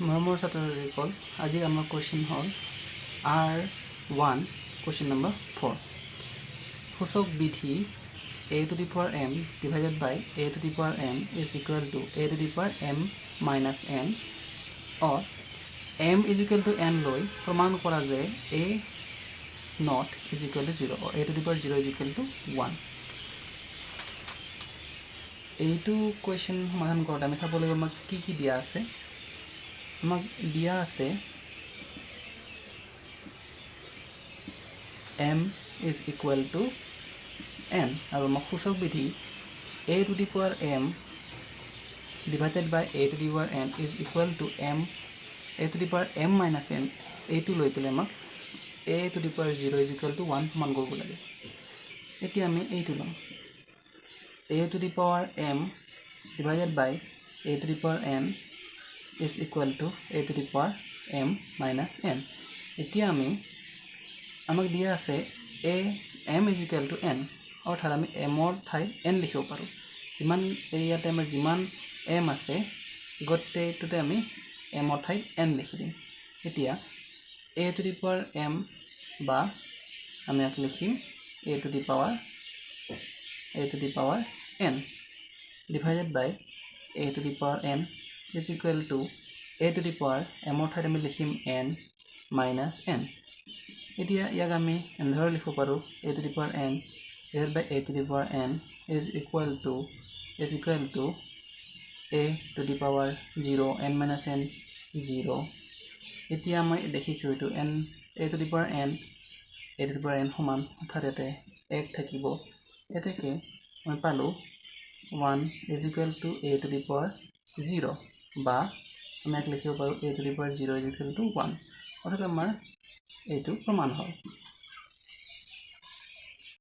মৰমৰ ছাত্ৰ ছাত্ৰীসকল, আজি আমাৰ কুৱেশ্যন হ'ল R1, question number 4। সূচক বিধি a to the power m divided by a to the power n is equal to a to the power m minus n or m is equal to n লৈ প্ৰমাণ কৰা যে a naught is equal to 0 or a to the power 0 is equal to 1। এইটো question সমাধান কৰোঁতে আমি চাব লাগিব আমাক কি কি দিয়া আছে। আমাক দিয়া আছে m is equal to n আৰু আমাক সূচক বিধি a to the power m divided by a to the power n is equal to m a to the power m minus n এইটো লৈ পেলাই আমাক a to the power 0 is equal to 1 সমান কৰিব লাগে। এতিয়া আমি এইটো ল'ম, a to the power m divided by a to the power n is equal to a to the power m minus n। এতিয়া আমি আমাক দিয়া আছে a m is equal to n, অৰ্থাৎ আমি m ৰ ঠাইত n লিখিব পাৰোঁ। যিমান ইয়াতে আমাৰ যিমান m আছে গোটেইটোতে আমি m ৰ ঠাইত n লিখি দিম। এতিয়া a to the power m বা আমি ইয়াক লিখিম a to the power n divided by a to the power n is equal to a to the power m ৰ ঠাইত আমি লিখিম n minus n। এতিয়া ইয়াক আমি এনেদৰে লিখিব পাৰোঁ a to the power n divided by a to the power n is equal to a to the power 0 n minus n 0। এতিয়া মই দেখিছোঁ এইটো n a to the power n a to the power n সমান, অৰ্থাৎ ইয়াতে 1 থাকিব। এতেকে মই পালোঁ 1 is equal to a to the power 0 বা আমি ইয়াক লিখিব পাৰোঁ a to the power 0 is equal to 1, অৰ্থাৎ আমাৰ এইটো প্ৰমাণ হ'ল।